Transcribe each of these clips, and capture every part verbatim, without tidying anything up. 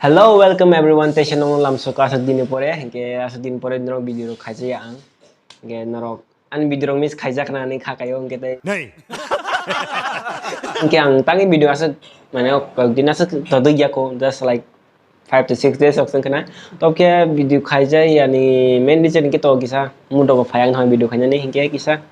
Hello, welcome everyone. Teisa nono lamsok aswk dini pore, hingke aswk dini pore norok video rok khaijaya ang. Hingke norok ani video rok miss khaijak na ani kha kaio hingke tei. Nei. Hingke ang tangwi video aswk mane kok din aswk toduk yako, just like five to six days ok sengkana. Tobke video khaijaya ani main reason hingke to kisa mood rok phai ang thang video khainani hingke kisa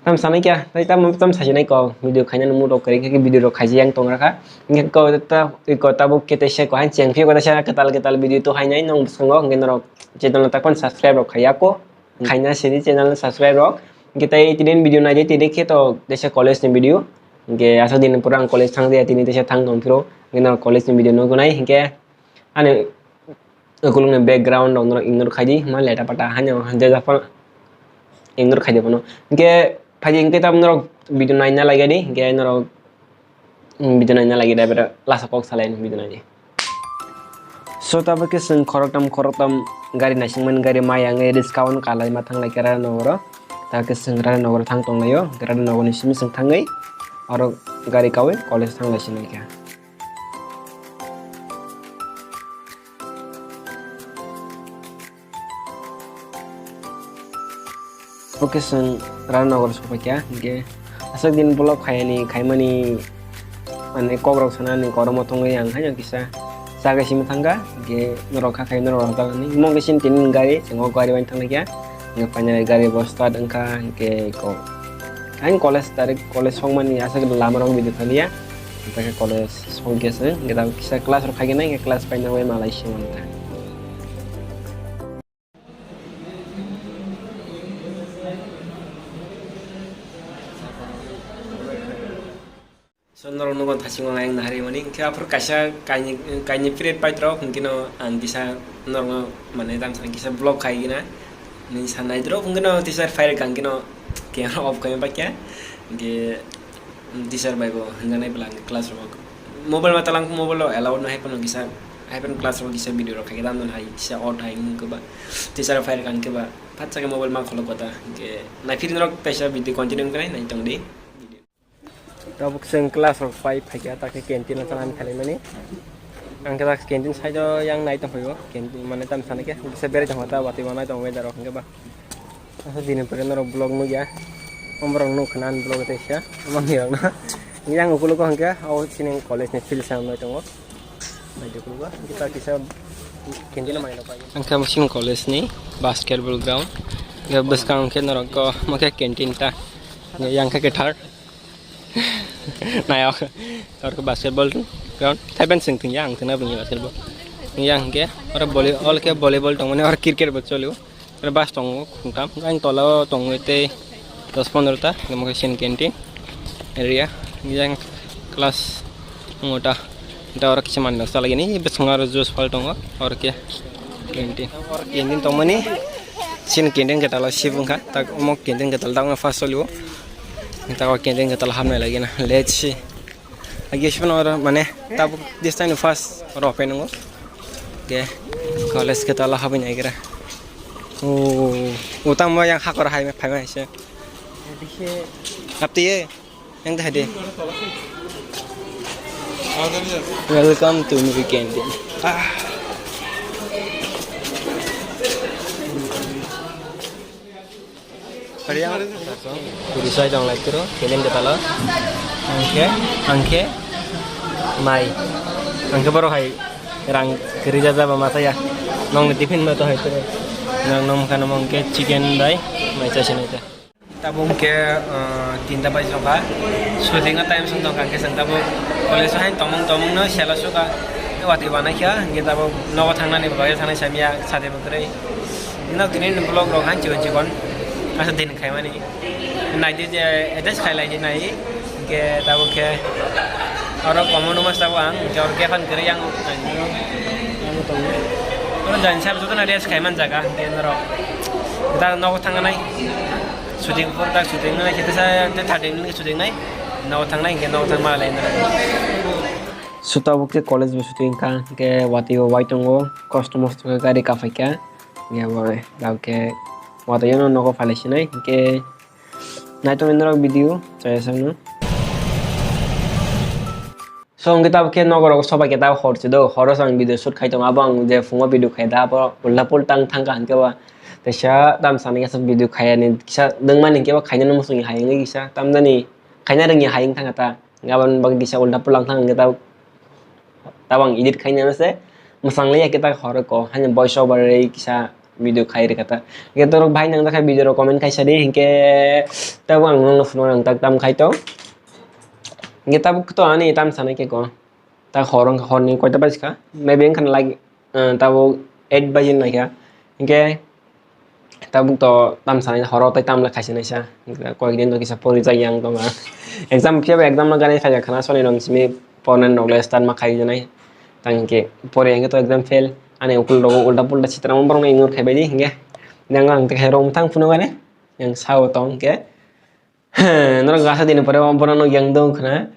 tam sanai kya, tai tam tam sajinai kok video khainani mood rok kari khe video rok khaijaya ang tongra kha. Hingke ko ta, ko tabuk kete se ko han cheng phi ko ta sa ketal ketal video to hainai nong bwskango hingke norok channel no takpan subscribe rok khaiya ko. Khaina sini channel no subscribe rok. Hingke tai tini video naidi tini khe to desa college ni video. Hingke aswk din pura ang college thang dia tini desa thang tong phiro. Hingke norok college ni video no gunai hingke ani ukulung ni background rok norok ignore khaidi ma leta pata hanya hanja jafang ignore khaidi bono. Hingke phaidi hingke tam norok video naina lagadi hingke norok Video naina lagi da bera lasa kok salai video naidi. So tabuk khe chwng khoroktam khoroktam gari naisingmani gari maya wngwi risk-o kalai ma thanglai khe Radhanogoro. Tabuk khe chwng Radhanogoro thang tonglaio. Radhanogorni simi chwng thangwi oro gari kaui college thanglai sinai kha. Bo khe chwng Radhanogor sokphaikha, hingke aswk din vlog khaiyani khaimani, mane, kokrok sanani kormo tongwi ang haino kisa chaga simi thangkha, hingke norok kha khai norok rwjaknani. Omo khe chini tini gari, chwng o gari bai thanglaikha, hingke finally gari bo start wngkha, hingke ko ang college direct college sokmani aswk lama rok video khaliya, hingke college songkhe chwng hingke kisa class rok khaikhe nai, hingke class bai nangbai malai se manka. So norok nokon thasingo ayang naharwi mani, hingke aphuru kaisa kaini, kaini period paitro, hingke no ang kisa norokno mane tamo kisa vlog khai gina. Ni sanai dro, hingke no teacher fire kang kino camera off khai pakya, hingke teacher bai bo hwnjaknai bwla hingke class rok mobile ma talang mobile rok allowed no hai phano kisa, hai phano class rok kisa video rok khai khe tamo hai kisa out hai wngkhe ba teacher fire kang khe ba phatsa khe mobile ma kholok kota hingke naiphi norok teisa video continue wngkhe nai tong di. Tabuk chwng class rok pai phaikha ta khe canteen o chanani khalai mani. Ang khe ta canteen side o yang nai tong phaio, canteen mane tamo sana khe kisa berai tong kha ta watwi manai tong weather rok hingke ba. Asa dini pore norok vlog nukya. Omorok nuk khna ani vlog tei sa. Omang ni rok no. Yang ukulo ko hingke o sining college ni field sa noi tongo. Bai de kulo kita kisa canteen mai rok pai. Ang khe Muslim college ni basketball ground. Ya bwskang khe norok ko mo khe canteen ta. Yang khe kethar. Nayok. Oro khe basketball ground. Thaiben sing thung ya ang thung na bini basketball. Yang khe oro volley-, all khe volleyball tongmani oro cricket bo cholio. Oro bus tongo khungtam, jang tola o tongo tei dos pondro ta, omo khe chini canteen area, jang class tongo ta, ta oro kisa manwi salai gini, bwskango aro juice phal tongo, oro khe canteen, oro canteen tongmani, chini canteen kwtal o sibung kha, tak omo canteen kwtal tamo first solio, tak o canteen kwtal hamnai lagi na, let's see. Agi sipano oro mane tabuk this time first oro open wngo. Ke college ke tala habwi nai gira. O, o tamo yang hakor hai phai mai se. Apti ye. Yang dah de. Welcome to New Candy. Ah. Kari ang kuri sai dong lai turo, kenen ke talo. Angke, angke, mai. Angke baru hai rang kiri jaja ba masa ya. Nong ni tiffin ma to hai turo. Nong nom kana mong ke chicken dai, mai cha sinai ta. Tabung ke, eh, tinta bai soka. Shooting a time song tong kangke sang tabung. College hai tomong tomong no sela soka. Wati bana kya, angke tabung nogo thang nani bai thang nai samya sade bukre. Ino tini ni vlog rok han chikon chikon asa din khai mani nai di je adjust khai lai di nai ke tabo ke oro komo no mas tabo ang ke oro ke fan kere yang oro jan sab joto na rest khai man jaga ke noro ta nogo thang nai shooting por ta shooting nai ke sa thirty minute shooting nai nogo thang nai ke nogo thang ma lai nai. Suta bo ke college bo shooting ka ke wati bo wai tongo kosto mosto ke gari kaphai kha. Nge bo, dao khe watwi no nogo phalai sinai, hingke naitongni norok video chaya sakno. So hwnkhe tabuk khe nogo rok sobai khe tabuk hor se do, horo se ang video shoot khai tongo, abo ang je phungo video khai da, abo ulta pulta wng thang kha hwnkhe ba teisa tam sanai khe video khai ani kisa dwngmani hwnkhe ba khainani muchungni hai wngwi kisa tamjani khaina rwngni hai wng thang kha ta, aboni bagwi kisa ulta pulta wng thang kha hwnkhe tabuk. Tabang edit khaina se mwsang lai ya kita horo ko hani voice over rei kisa video khai rikha ta. Hingke torok bhai nang jakha video rok comment khaisa di hingke tabang ang nang phunuk nang tak tam khai tong. Hingke tabuk to ani tam sana ke ko. Ta hor wngkha horni koita bajikha? Maybe wngkha like, eh, tabuk eight baji naikha. Hingke Tabuk to tam sanai horo tei tam le khaisa naisa. Koyek din to kisa pori jai yang tonga. Exam phiya ba exam no gani phai khana soni rong simi porna nok le start ma khai janai. Tang ke pori yang to exam fail. Ani ukul rogo ulta pulta sitra mo borong ingur khai bai di hinge. Yang ang te khai rong thang phunu gani. Yang sao tong ke. Norok gasa dini pore borok no yang dong khana.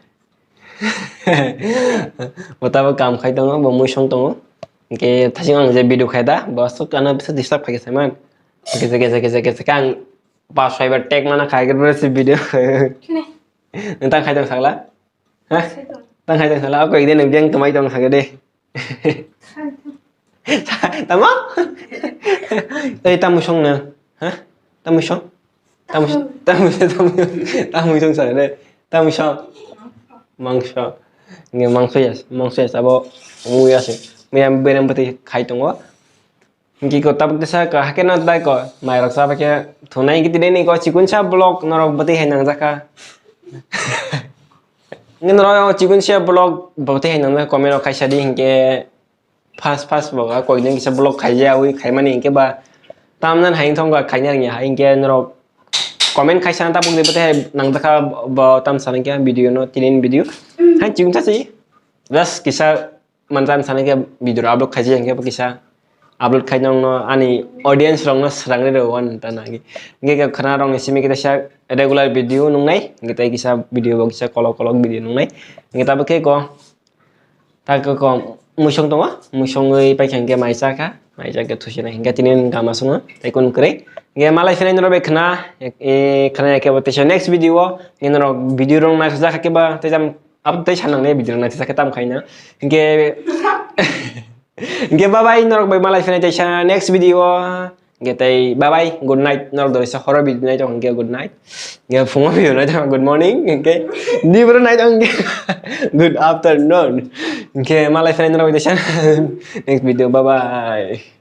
Bo tabuk kam khai tongo, bo muisong tongo. Hingke thasing ang je video khai da, bo aswk ano bisa disturb khai se man. Kisa, kisa, kisa, kisa, kang pas fiber tag mana khai gor se video. Sini. Nang tang khai tong sakla? Ha? Sini. Tang khai tong sakla, ako ekdin nang biang tumai tong sakde. Tamo? Ei, tamo song na? Ha? Tamo song? Tamo, tamo, tamo, tamo song sa re. Tamo song? Mangso. Nge mangso yas, mangso yas abo mu yas. Muyam berem bati khai tongo. Ngi ko tabuk tesa ka hake na dai ko. Mai rok sa ke thunai ngi tide ni ko chikun sa blog norok bati hai nang jaka. Ngi norok chikun sa blog bati hai nang jaka comment rok khai sa di hingke. First, first bo, ah, koidin kisa vlog khaijak, ui khaimani hinkhe ba tamnan hai wngthong ba khaina rwngya, hai hinkhe norok comment khaisa tabuk de bwtwi hai nangjakha bo tam sana hinkhe video no, tinin video. Hai chikung thasi just kisa mantan sana hinkhe video upload khaijak hinkhe bo kisa upload khai nongno ani audience rokno swrangri rw wan ta nagi. Hinkhe khana rokni simi kisa regular video nungnai, hinkhe tei kisa video bo kisa kolok kolok video nungnai. Hinkhe tabuk khe ko. Ta ko kom muisong tongo, muisongwi paikha hingke mai chakha, mai chakhe thusinai hingke tini gama songno tei kun kwrwi. Hingke malai phinai norok bai khna, e, khna ya kebo teisa next video o, hingke norok video rok naisajak khe ba tei jam abo tei sanang ne video rok naisajak khe tam khaina. Hingke, hingke bye bye norok bai malai phinai teisa next video o. Hingke tei bye bye, good night. Norok dorisa horo video nai tong hingke good night. Hingke phungo video nai tong good morning. Hingke nibro nai tong hingke good afternoon. Hingke malai phinai norok teisa next video. Bye bye.